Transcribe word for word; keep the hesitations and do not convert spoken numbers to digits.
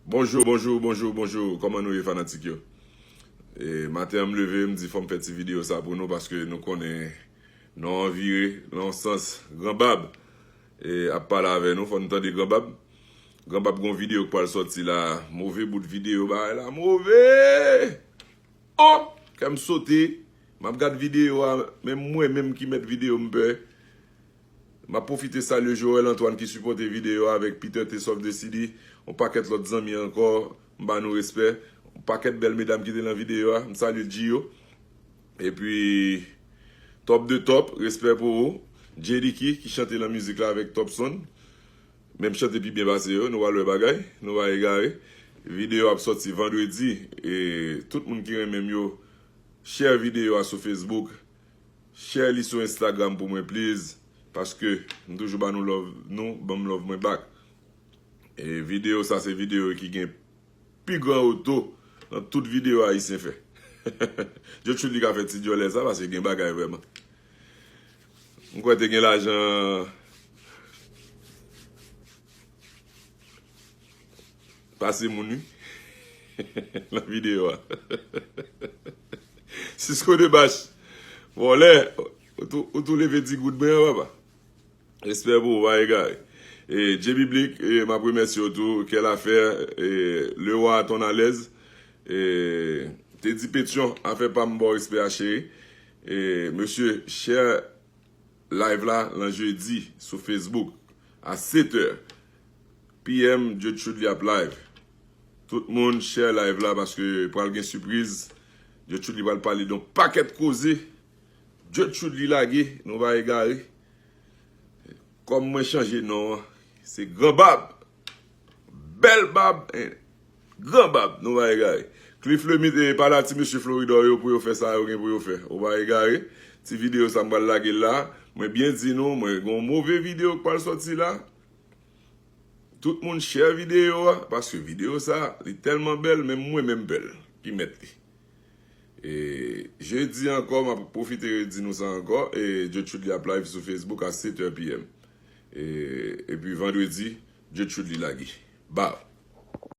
Bonjou, bonjou, bonjou, bonjou. Kòman nou ye, fanatik yo? E, maten an, m leve, m di fò m fè ti videyo sa pou nou, paske nou konnen non an vire nan yon sans. Gran Bab, e, ap pale avè nou, fò n tande Gran Bab. Gran Bab gon videyo k pral sòti la. Move bout videyo, bagay la move! Oh! Kè m sote. M ap gad videyo a, men mwen menm ki mèt videyo m pè. M ap pwofite salye Joel Antoine ki sipòte videyo a avèk Peter T Soft de City, yon pakèt lòt zanmi ankò, m ba nou respè. Yon pakèt bèl medam ki te nan videyo a, m salye Gio. Epi, top de top, respè pou ou. J D Key ki chante nan mizik la avèk Top Sound. Men m chante pi byen pase yo, nou pral wè bagay, nou pa egare. Videyo ap sòti vandredi, e tout moun ki renmen m yo, share videyo a sou Facebook, share li sou Instagram pou mwen, please, paske m toujou ba nou love, nou ban m love mwen back. E videyo sa se videyo ki gen pi gran oto nan tout videyo Ayisyen fè. Djotchoudly ka fè ti djòlè sa, paske gen bagay vrèman. M kwè te gen lajan pase moun wi nan videyo a. Cisco Debache, vòlè, ou tou, ou tou leve ti goud mwen an, papa. Respè pou ou, pa egare. E, J Biblik, e, m ap remèsye w tou. Kè Lafè, e, Lewa Ton Alèz, e, Teddy Petion, afè pa m, ba w respè a, cheri. E, mesye, share live la, lan jedi, sou Facebook, a sèt è P M, Djotchoudly ap live. Tout moun, share live la, paske pral gen sipriz. Djotchoudly pral pale de yon pakèt koze. Djotchoudly lage, nou pa egare. Kòm mwen chanje non an, se Gran Bab. Bèl bab, en, Gran Bab, nou pa egare. Cliff Lemit, e, pale a ti mesye Floridor yo pou yo fè sa yo gen pou yo fè. Ou pa egare. Ti videyo sa m pral lage l la. Mwen byen di nou, mwen gen yon move videyo k pral sòti la. Tout moun share videyo a, paske videyo sa, li tèlman bèl, menm mwen menm pè l ki mèt li. E, jedi ankò, m ap pwofite redi nou sa ankò, e, Djotchoudly ap live sou Facebook a sèt è P M. E, epi vandredi, Djotchoudly lage. Baw.